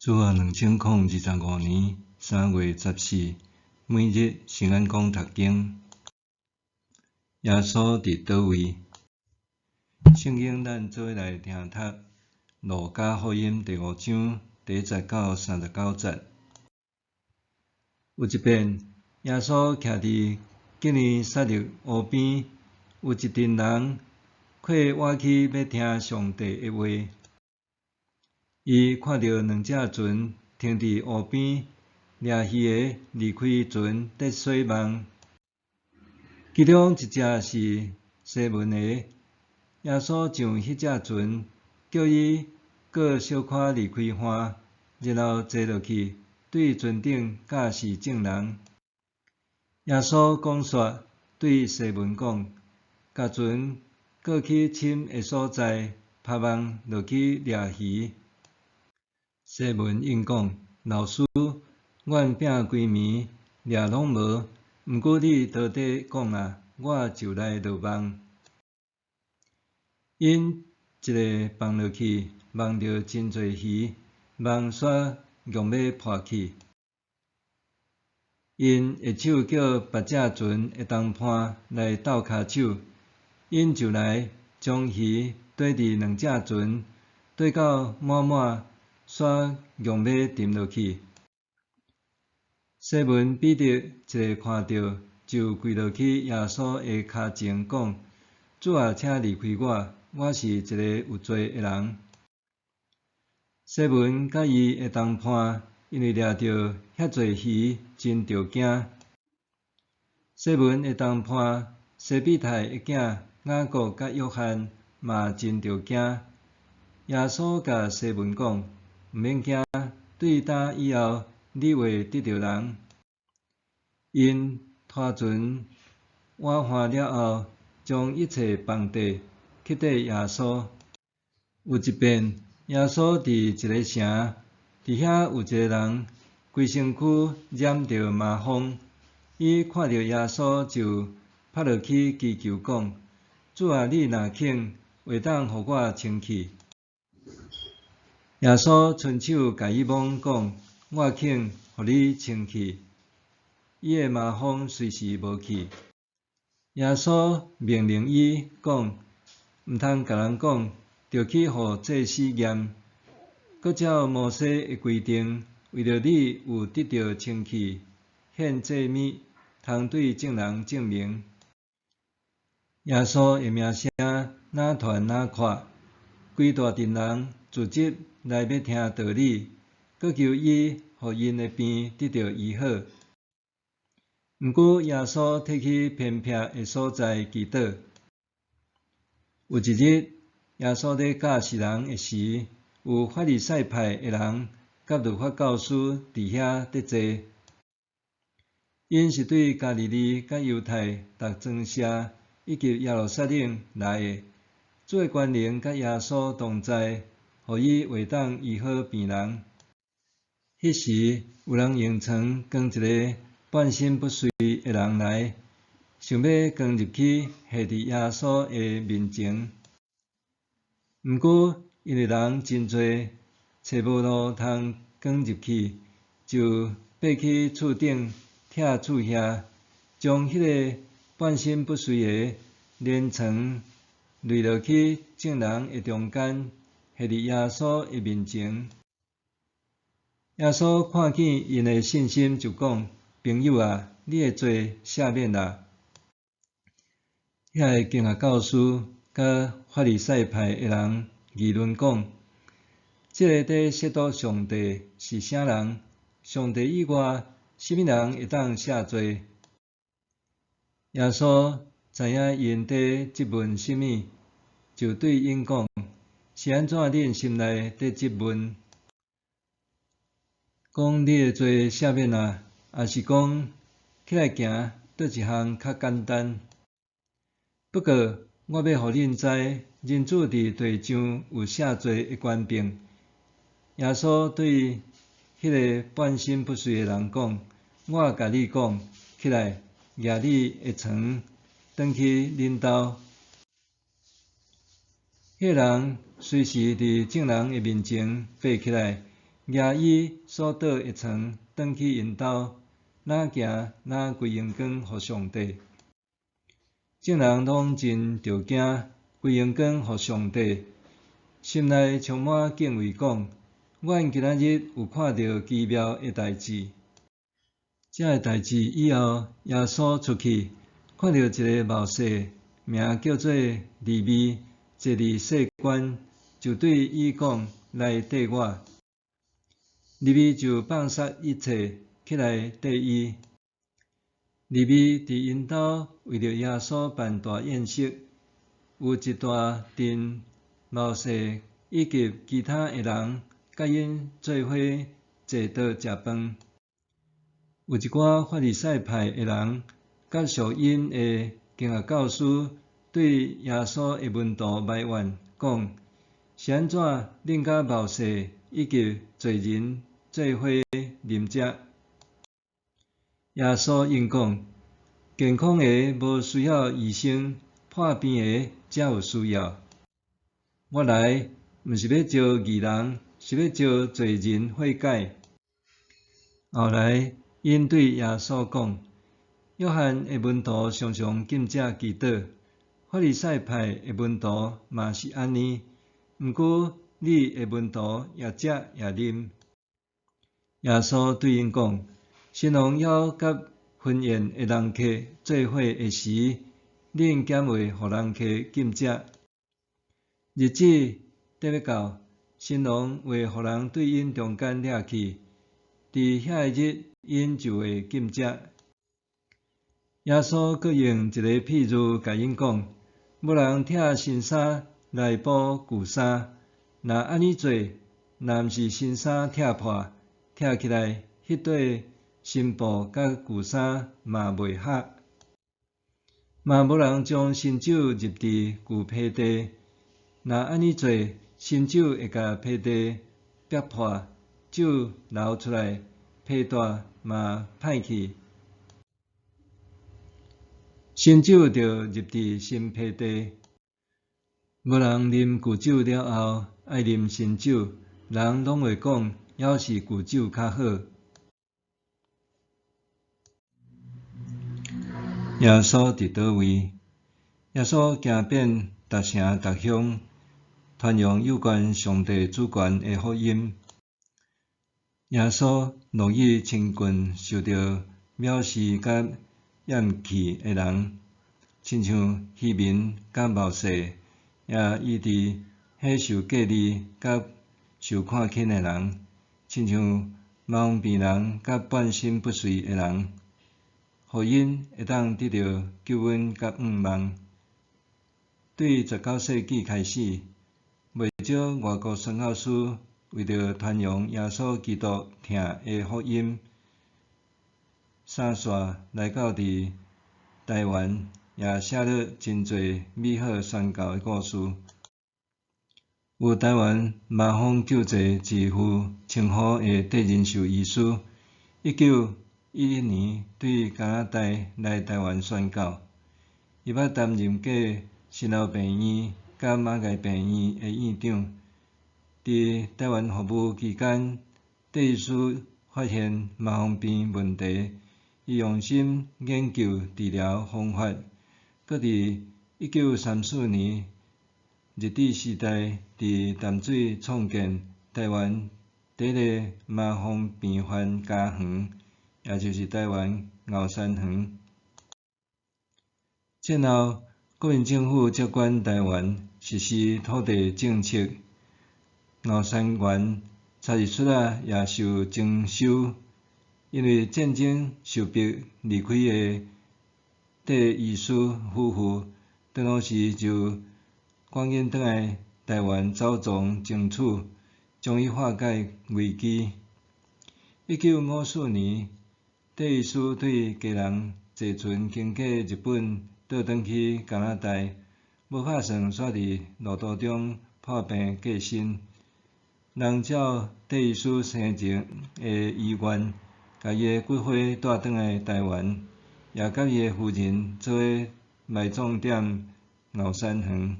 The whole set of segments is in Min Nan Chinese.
主後2025年3月14，每日聖安講讀經。耶穌佇佗位？聖經咱做伙來聽讀《路加福音》第五章第一節到39節。有一遍，耶穌徛佇基尼撒勒湖邊，有一陣人聚倚去欲聽上帝的話。伊看著兩隻船停佇湖邊，掠魚的離開船佇洗網。其中一隻是西門的，耶穌上彼隻船，叫伊過小可離開岸，然後坐落去，對船頂教示眾人。耶穌講煞，對西門講：共船過去深的所在，拋網落去掠魚。西門應講：老師，阮拚規暝掠攏無，毋過你倒底講啊，我就來落網。𪜶一下放落去，網著真濟魚，網煞強欲破去。𪜶下手叫別隻船的同伴來鬥跤手，𪜶就來將魚綴佇兩隻船，綴到滿滿，煞強欲沉落去。西門彼得一下看著，就跪落去耶穌的跤前講：主啊，請離開我，我是一個有罪的人。西門佮伊的同伴因為掠著遐濟魚，真著驚。西門的同伴西庇太的囝雅各佮約翰嘛真著驚。耶穌共西門講：毋免驚，對今以後你會得著人。𪜶拖船倚岸了後，將一切放綴，去綴耶穌。有一遍，耶穌佇一个城，佇遐有一个人規身軀染著麻風，伊看著耶穌就趴落去祈求講：主啊，你若肯，會當予我清氣。耶穌伸手共伊摸講：我肯，予你清氣。伊的麻風隨時無去。耶穌命令伊講：毋通共人講，著去予祭司驗。閣照摩西的規定，為著你有得著清氣，獻祭物，通對眾人證明。耶穌的名聲愈傳愈闊，規大陣人聚集來欲聽道理，閣求伊予𪜶的病得著醫好。毋過耶穌退去偏僻的所在祈禱。有一日，耶穌咧教示人的時，有法利賽派的人佮律法教師佇遐佇坐。𪜶是對加利利佮猶太逐莊社以及耶路撒冷來的。主的權能佮耶穌同在，予伊會當醫好病人。彼時有人用床扛一个半身不遂的人來，想欲扛入去下佇耶穌的面前。毋過因為人真濟，揣無路通扛入去，就爬去厝頂拆厝瓦，將彼个半身不遂的連床礽落去眾人的中間，下佇耶穌的面前。耶穌看見𪜶的信心，就講：朋友啊，你的罪赦免啦。遐个經學教師佮法利賽派的人議論講：這个佇褻瀆上帝是啥人？上帝以外，啥物人會當赦罪？耶穌知影𪜶佇質問啥物，就對𪜶講：是按怎恁心內佇質問？講你的罪赦免啦，抑是講起來行，佗一項較簡單？不過，我欲予恁知，人子佇地上有赦罪的權柄。耶穌對彼个半身不遂的人講：我共你講，起來，舉你的床，轉去恁兜。彼个人隨時佇眾人的面前爬起來，举伊所倒的床，轉去𪜶兜，若行若歸榮光予上帝。眾人攏真著驚，歸榮光予上帝，心內充滿敬畏，講：阮今仔日有看著奇妙的代誌。這个代誌以後，耶穌出去，看著一个謀士，名叫做利未，坐佇稅關，就對伊講：來綴我。利未就放捒一切，起來綴伊。利未佇𪜶兜為著耶穌辦大宴席，有一大陣謀士以及其他的人，佮𪜶做伙坐桌食飯。有一寡法利賽派的人，佮屬𪜶的經學教師，對耶穌的門徒埋怨，講：是按怎恁佮謀士以及罪人做伙啉食？耶穌應講：健康的無需要醫生，破病的才有需要。我來，毋是欲召義人，是欲召罪人悔改。後來，𪜶對耶穌講：約翰的門徒常常禁食祈禱，法利賽派的門徒嘛是按呢。毋過你的門徒也食也啉。耶穌對𪜶講：新郎猶佮婚宴的人客做伙的時，恁敢會予人客禁食？日子得欲到，新郎會予人對𪜶中間掠去，佇遐个日，𪜶就會禁食。耶穌閣用一个譬喻共𪜶講：無人拆新衫來補舊衫，若按呢做，若毋是新衫拆破，拆起來，彼塊新布佮舊衫嘛袂合。嘛無人將新酒入佇舊皮袋，若按呢做，新酒會共皮袋逼破，酒流出來，皮袋嘛歹去。新酒著入佇新皮袋。無人啉舊酒了後，愛啉新酒，人攏會講，猶是舊酒較好。耶穌佇佗位？耶穌行遍逐城逐鄉，傳揚有關上帝主權的福音。耶穌樂意親近受著藐視佮厭棄的人，親像漁民佮謀士，也醫治彼受隔離佮受看輕的人，親像麻風病人佮半身不遂的人，予𪜶會當得著救恩佮盼望。對19世紀開始，袂少外國宣教師為著傳揚耶穌基督疼的福音，三線來到佇台灣，也寫了真濟美好宣教的故事。有台灣麻風救濟之父稱呼的戴仁壽醫師，1911年對加拿大來台灣宣教，伊捌擔任過新樓病院佮馬偕病院的院長。佇台灣服務期間，戴醫師發現麻風病問題，伊用心研究治療方法，閣佇1934年日治時代佇淡水創建台灣第一个麻風病患家園，也就是台灣後山園。戰後，國民政府接管台灣，實施土地政策，後山園柴日出仔也受徵收，因為戰爭受迫離開的戴醫師夫婦，當時就趕緊轉來台灣走傱爭取，終於化解危機。1954年，戴醫師對家人坐船經過日本，倒轉去加拿大，無拍算煞佇路途中破病過身。人照戴醫師生前的遺願，共伊的骨灰帶轉來台灣，也佮伊的夫人做伙埋葬踮後山園。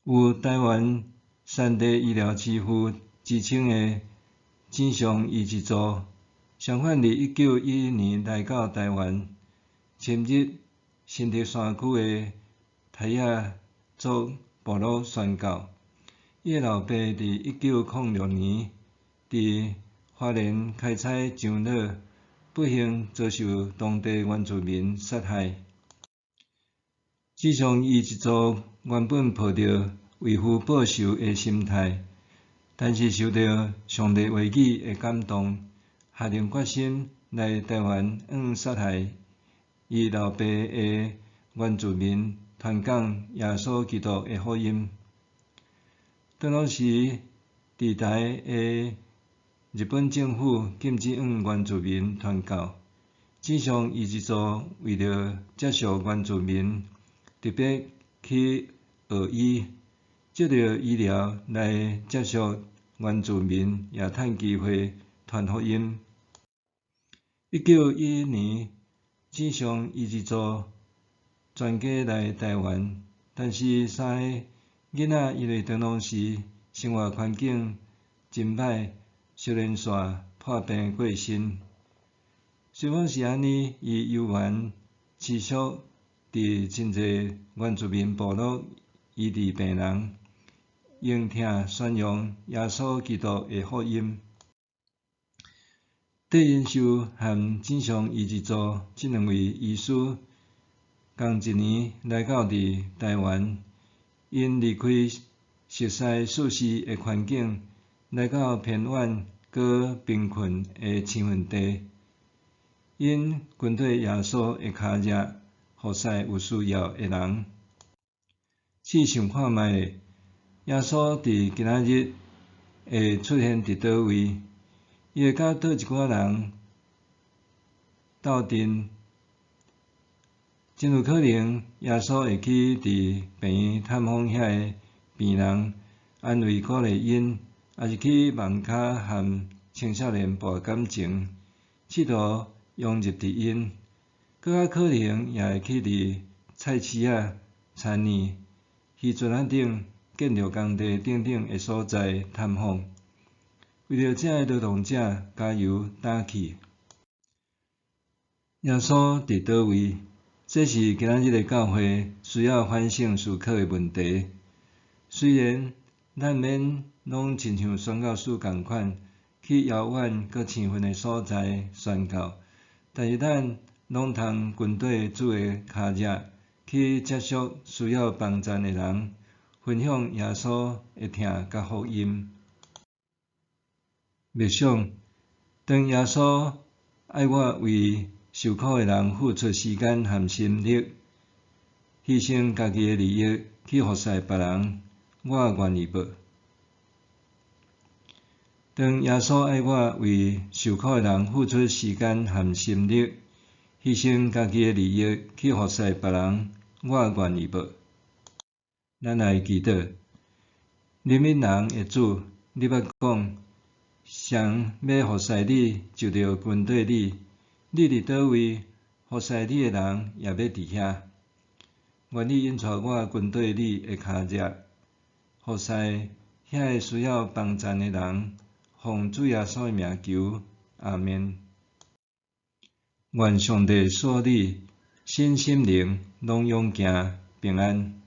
有台灣山地醫療之父之稱的井上伊之助，相反佇1911年來到臺灣，深入新竹山區的泰雅族部落宣教。伊的老爸佇1906年佇花蓮開採樟腦，不幸遭受當地原住民殺害。井上伊之助原本抱著為父報仇的心態，但是受著上帝話語的感動，下定決心來臺灣向殺害伊老爸的原住民傳講耶穌基督的福音。當時佇台的日本政府禁止向原住民傳教，井上伊之助為著接觸原住民，特別去學醫，藉著醫療來接觸原住民，也趁機會傳福音。1911年，井上伊之助全家來臺灣，但是三个囡仔因為當時生活環境真歹，相連續破病過身。雖講是按呢，伊猶原持續佇真濟原住民部落醫治病人，用疼宣揚耶穌基督的福音。戴仁壽和井上伊之助這兩位醫師，仝一年來到佇臺灣，𪜶離開熟似舒適的環境，來到偏遠閣貧困的生分地。𪜶跟綴耶穌的跤跡，服侍有需要的人。試想看覓咧，耶穌佇今仔日會出現佇佗位？伊會佮佗一寡人鬥陣？真有可能，耶穌會去佇病院探訪遐个病人，安慰鼓勵𪜶，抑是去網跤和青少年搏感情，試圖融入佇𪜶。閣較可能也會去佇菜市仔、田園、漁船仔頂、建築工地等等的所在探訪。為著這个勞動者加油打氣。耶穌佇佗位？這是今仔日的教會需要反省思考的問題。雖然咱免攏親像宣教師仝款去遙遠閣生分的所在宣教，但是咱攏通跟綴主的跤跡去接觸需要幫贊的人，分享耶穌的疼佮福音。默想，當耶穌愛我為受苦的人付出時間和心力，犧牲家己的利益去服侍別人，我願意無？當耶穌愛我為受苦的人付出時間和心力，犧牲家己的利益去服侍別人，我願意無？咱來祈禱，憐憫人的主，你捌講，誰欲服侍你，就著跟綴你。你佇佗位，服侍你的人也欲佇遐。願你引帶我跟綴你的跤跡，服侍遐个需要幫贊的人，奉主耶穌的名求，阿們。願上帝賜予你身心靈攏勇健平安。